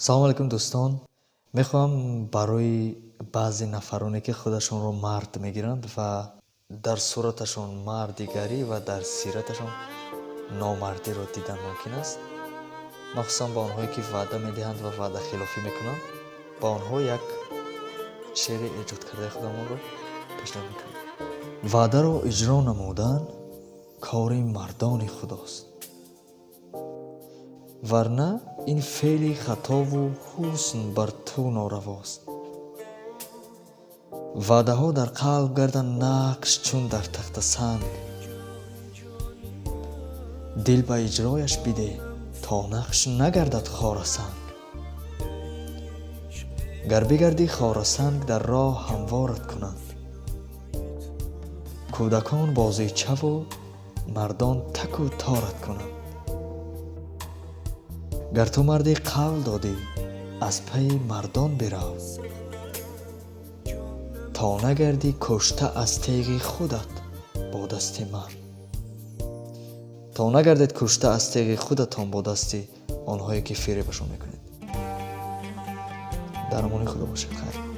Салому алайкум, дӯстон. Мехоҳам барои баъзе нафароне, ки худашонро мард мегиранд ва дар сураташон мардигарӣ ва дар сираташон номардиро дидан мумкин аст, махсусан ба онҳое, ки ваъда медиҳанд ва ваъдахилофӣ мекунанд, ба онҳо як шеъри эҷодкардаи худамонро пешниҳод мекунам. Ваъдаро иҷро намудан кори мардони худост, варна ин феъли хатову ҳусн бар ту норавост. Ваъдаҳо дар қалб гарданд нақш, чун дар тахтасанг. Дил ба иҷрояш бидеҳ, то нақш нагардад хорасанг. Гар бигардӣ хорасанг, дар роҳ ҳамворат кунанд кӯдакон бозичаву мардон таку торат кунанд. Гар ту мардӣ, қавл додӣ, аз пайи мардон бирав, то нагардӣ кушта аз теғи худат бо дасти ман, то нагардед кушта аз теғи худатон бо дасти онҳое, ки фиребашон мекунед. Дар амони Худо бошед, хайр.